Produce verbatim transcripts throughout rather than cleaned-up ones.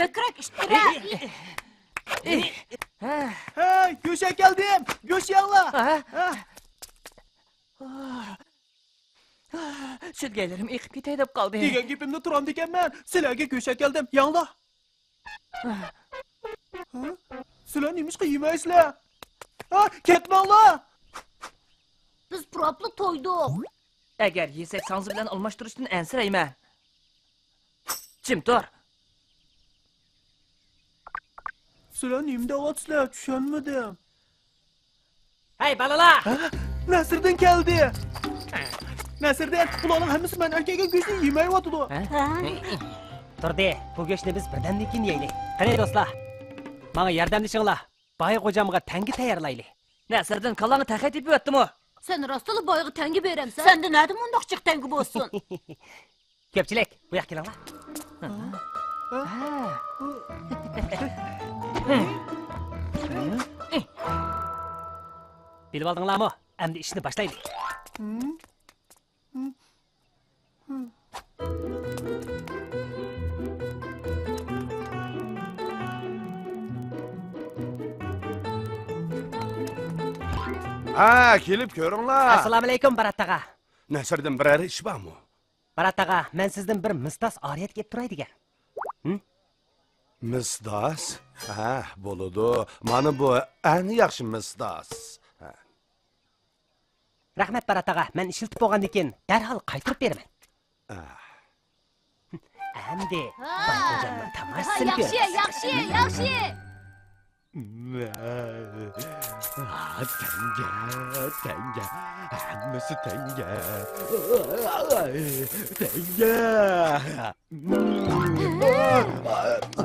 كۆكرەك ئىتتىرە. ھەي، گۆش ئەكەلدىم، گۆش يەڭلار. ھە؟ ھە. سۈدگەيلىرىم ئېقىپ كېتەي دەپ قالدى. دېگەن گېپىمدە تۇرامدىكەنمەن. سىلەرگە گۆش ئەكەلدىم، يەڭلار. ھە؟ سىلەر نېمىشقا يېمەيسىلەر؟ ھە؟ كەتمەڭلار! بىز پۇراپلا تويدۇق. ئەگەر يېسەك ساڭزا بىلەن ئالماشتۇرۇشتىن ئەنسىرەيمەن. جىم تۇر. سىلەر نېمە دەۋاتىسىلەر؟ چۈشەنمىدىم. ھەي، بالىلار! ھە؟ نەسىردىن كەلدى! نەسىردىن، بۇلارنىڭ ھەممىسى مەن ئەكەلگەن گۆشنى يېمەيۋاتىدۇ. ھە؟ تۇردى، بۇ گۆشنى بىز بىردەمدىن كېيىن يەيلى. قېنى، دوستلار، ماڭا ياردەملىشىڭلار. بايغوجامغا تەڭگە تەييارلايلى. نەسىردىن، كاللاڭنى تېخى تېپىۋەتتىمۇ؟ سەن راستلا بايغا تەڭگە بېرەمسەن؟ سەندە نەدە مۇنداق جىق تەڭگە بولسۇن؟ كۆپچىلىك، بۇ ياققا كېلىڭلار. بىلىۋالدىڭلارمۇ؟ ئەمدى ئىشنى باشلايلى. ھە، كېلىپ كۆرۈڭلار. ئەسسالامۇئەلەيكۇم، بارات تاغا. نەسىردىن، بىرەر ئىش بارمۇ؟ بارات تاغا، مەن سىزدىن بىر مىسداس ئارىيەت ئېلىپ تۇراي دېگەن. ھىم؟ مىسداس؟ ھە، بولىدۇ. مانا بۇ ئەڭ ياخشى مىسداس. ھە. رەھمەت، بارات تاغا. مەن ئىشلىتىپ بولغاندىن كېيىن دەرھال قايتۇرۇپ بېرىمەن. ئەمدى بايغوجامنىڭ تاماشىسىنى كۆرىمىز. ياخشى، ياخشى، ياخشى. تەڭگە، تەڭگە، ھەممىسى تەڭگە. تەڭگە.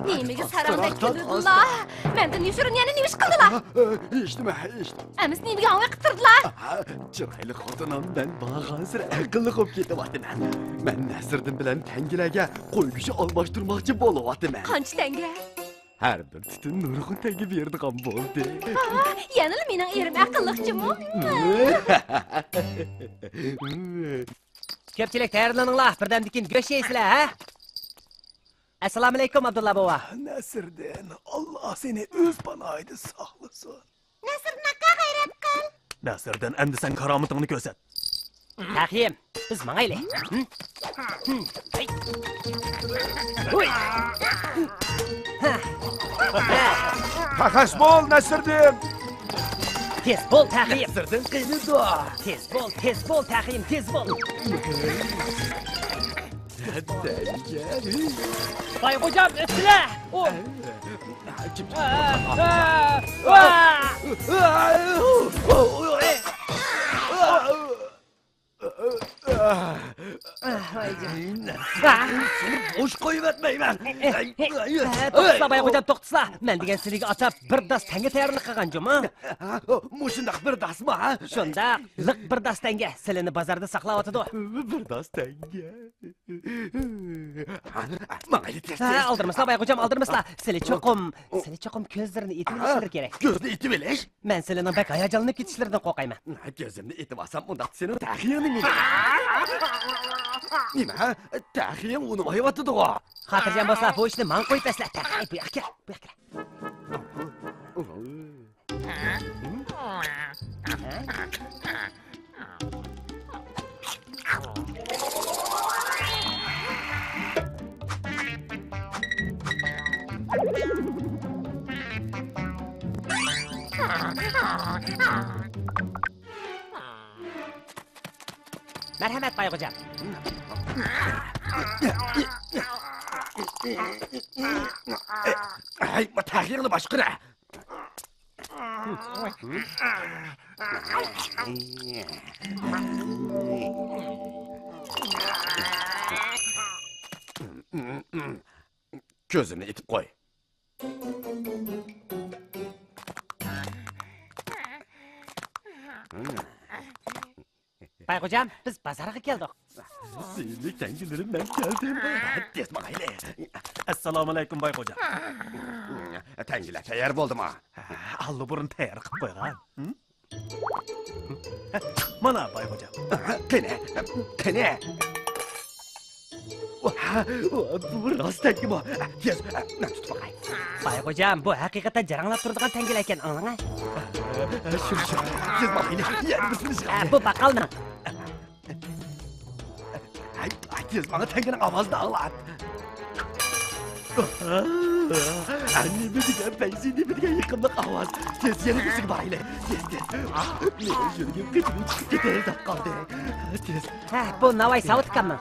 نېمىگە ساراڭدەك كۈلىدىلا؟ مەندىن يوشۇرۇن يەنە نېمە ئىش قىلدىلا؟ ھېچنېمە، ھېچنېمە. ئەمىسە نېمىگە ھاڭۋەق قىتىردىلا؟ ئاھا، چىرايلىق خوتۇنۇم، مەن بارغانسېرى ئەقىللىق بولۇپ كېتىۋاتىمەن. مەن نەسىردىن بىلەن تەڭگىلەرگە قوي گۆشى ئالماشتۇرماقچى بولۇۋاتىمەن. قانچە تەڭگە؟ ھەر بىر تۈتۈن نۇرغۇن تەڭگە بېرىدىغان بولدى. ئاھا، يەنىلا مېنىڭ ئېرىم ئەقىللىق جۇمۇ. كۆپچىلىك تەييارلىنىڭلار، بىردەمدىن كېيىن گۆش يەيسىلەر، ھە؟ ئەسسالامۇئەلەيكۇم، ئابدۇللا بوۋا. نەسىردىن، ئاللا سېنى ئۆز پاناھىدا ساقلىسۇن. نەسىردىن ئاكا، غەيرەت قىل. نەسىردىن، ئەمدى سەن كارامىتىڭنى كۆرسەت. تەخىيىم، بىز ماڭايلى. ھە؟ ھە. ھۇي. ھە. ھە. تەخەس بول، نەسىردىن. تېز بول، تەخىيىم. نەسىردىن قېنى دور. تېز بول، تېز بول، تەخىيىم، تېز بول. بايغوجام، ئۆتسىلە! ئۇ. سېنى بوش قويۇۋەتمەيمەن. توختىسىلا، بايغوجام، توختىسىلا. مەن دېگەن سىلىگە ئاتاپ بىر داس تەڭگە تەييارلىق قىلغان جۇمۇ. مۇشۇنداق بىر داسمۇ، ھە؟ شۇنداق، لىق بىر داس تەڭگە. سىلىنى بازاردا ساقلاۋاتىدۇ. بىر داس تەڭگە. ماڭايلى تېز، ھە، تېز. ئالدىرىمىسىلا، بايغوجام، ئالدىرىمىسىلا. سىلى چوقۇم، سىلى چوقۇم كۆزلىرىنى ئېتىۋېلىشلىرى كېرەك. كۆزنى ئېتىۋېلىش؟ مەن سىلىنىڭ بەك ھاياجانلىنىپ كېتىشلىرىدىن قورقايمەن. كۆزۈمنى ئېتىۋالسام، ئۇنداقتا سېنىڭ تەخىيىڭنى مېنى. نېمە؟ تەخىيىڭ ئۇنىمايۋاتىدىغۇ. خاتىرجەم بولسىلا، بۇ ئىشنى ماڭا قويۇپ بەرسىلە. تەخىي، بۇ ياققا كەل، بۇ ياققا كەل. مەرھەمەت، بايغوجام. ھەي، تەخىيىڭنى باشقۇرە. كۆزۈمنى ئېتىپ قوي. بايغوجام، بىز بازارغا كەلدۇق. سىيلىك تەڭگىلىرىم، مەن كەلدىم. تېز ماڭايلى. ئەسسالامۇئەلەيكۇم، بايغوجام. تەڭگىلەر تەييار بولدىمۇ؟ ئاللىبۇرۇن تەييار قىلىپ قويغان. مانا، بايغوجام. قېنى، قېنى. ئا، ئۇ، بۇ راست تەڭگىمۇ؟ تېز، مەن تۇتۇپ باقاي. باي خوجام، بۇ ھەقىقەتەن جاراڭلاپ تۇرىدىغان تەڭگىلەر ئىكەن، ئاڭلاڭ. شۇ، شۇ، تېز باقايلى. يەنە بىرسىنى چىقاراي. بۇ باققالنىڭ. ھەي، ھەي، تېز ماڭا، تەڭگىنىڭ ئاۋازىنى ئاڭلات. نېمە دېگەن پەيزى، نېمە دېگەن يېقىملىق ئاۋاز. تېز، يەنە بىرسىگە بارايلى. تېز، تېز. مېنىڭ يۈرىكىم قېتىدىن چىقىپ كېتەي دەپ قالدى. تېز. ھە، بۇ ناۋاي ساۋۇت ئاكامنىڭ.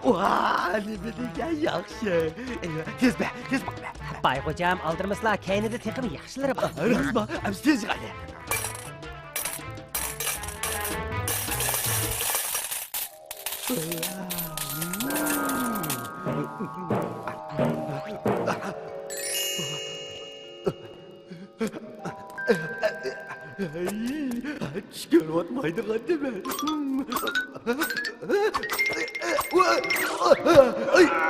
ۋا، نېمە دېگەن ياخشى. تېز بە، تېز باق بە. باي خوجام، ئالدىرىمىسىلا، كەينىدە تېخىمۇ ياخشىلىرى بار. راستمۇ؟ ئەمسە تېز يىغايلى. چۈش كۆرۈۋاتمايدىغان نېمە؟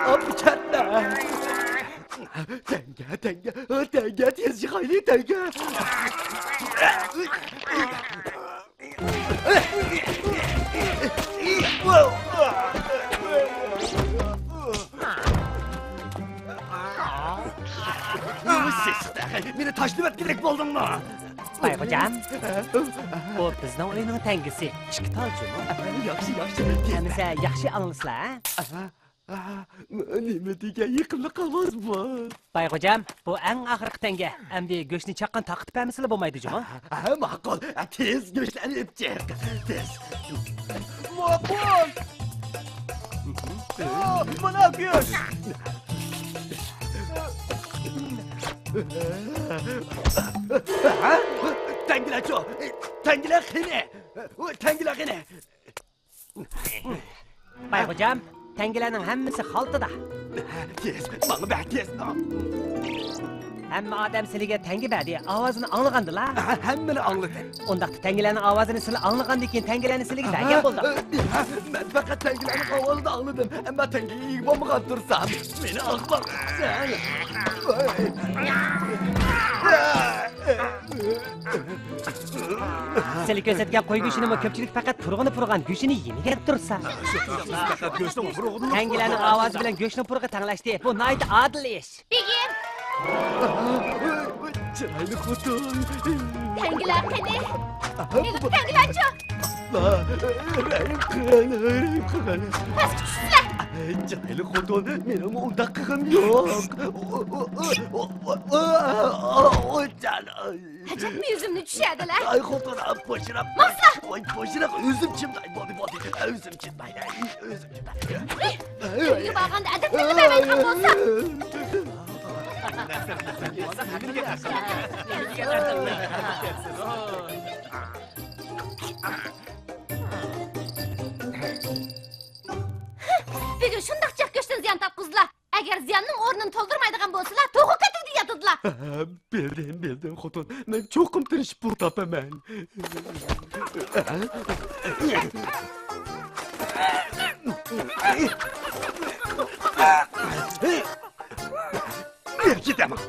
ئاپچاتلا! تەڭگە، تەڭگە، تەڭگە، تېز يىغايلى، تەڭگە! مېنى تاشلىۋەتكۈدەك بولدۇڭمۇ؟ باي خوجام، بۇ بىزنىڭ ئۆينىڭ تەڭگىسى، ئىككى تال جۇمۇ. ياخشى، ياخشى. ئەمىسە ياخشى ئاڭلىسىلا، ھە؟ ئاھ، نېمە دېگەن يېقىملىق ئاۋاز بۇ؟ باي خوجام، بۇ ئەڭ ئاخىرقى تەڭگە. ئەمدى گۆشنى چاققان تارقىتىپ بەرمىسىلا بولمايدۇ جۇمۇ. ھە، ماقۇل. تېز گۆشلەرنى ئېلىپ چىق. تېز. ماقۇل. مانا گۆش. ھە؟ تەڭگىلەرچۇ؟ تەڭگىلەر قېنى؟ تەڭگىلەر قېنى؟ باي خوجام، تەڭگىلەرنىڭ ھەممىسى خالتىدا. تېز، ماڭا بەر، تېز. ھەممە ئادەم سىلىگە تەڭگە بەردى، ئاۋازىنى ئاڭلىغاندىلا؟ ھە، ھەممىنى ئاڭلىدىم. ئۇنداقتا تەڭگىلەرنىڭ ئاۋازىنى سىلى ئاڭلىغاندىن كېيىن تەڭگىلەرنى سىلىگە بەرگەن بولدۇق. ھە، مەن پەقەت تەڭگىلەرنىڭ ئاۋازىنى ئاڭلىدىم، ئەمما تەڭگىگە ئىگە بولمىغان تۇرسام، مېنى ئاخماق دەيسەن. سىلى كۆرسەتكەن قوي گۆشىنىمۇ كۆپچىلىك پەقەت پۇرىقىنى پۇرىغان گۆشىنى يېمىگەن تۇرسا. تەڭگىلەرنىڭ ئاۋازى بىلەن گۆشنىڭ پۇرىقى تەڭلەشتى. بۇ ناھايىتى ئادىل ئىش. بېگىم! چىرايلىق خوتۇن. تەڭگىلەر قېنى؟ ھېلىقى تەڭگىلەرچۇ؟ رەھىم قىلغىن، رەھىم قىلغىن. پەسكە چۈشسىلە! چىرايلىق خوتۇن، مېنىڭمۇ ئۇنداق قىلغىنىم يوق. ئەجەبمۇ يۈزۈمنى چۈشەردىلە. ئاي خوتۇن، بوشىراق. ماقسا! ۋاي، بوشىراق، ئۆزۈم چىداي، بولدى، بولدى. ئۆزۈم چىداي، ئۆزۈم چىداي. ئۆيگە بارغاندا ئەدەپلىرىنى بەرمەيدىغان بولسا. بۈگۈن شۇنداق جىق گۆشتىن زىيان تارتقۇزدىلا. ئەگەر زىياننىڭ ئورنىنى تولدۇرمايدىغان بولسىلا، توخۇ كاتىكىدا ياتىدىلا. بىلدىم، بىلدىم، خوتۇن. مەن چوقۇم تىرىشىپ پۇل تاپىمەن. كېتەمەن.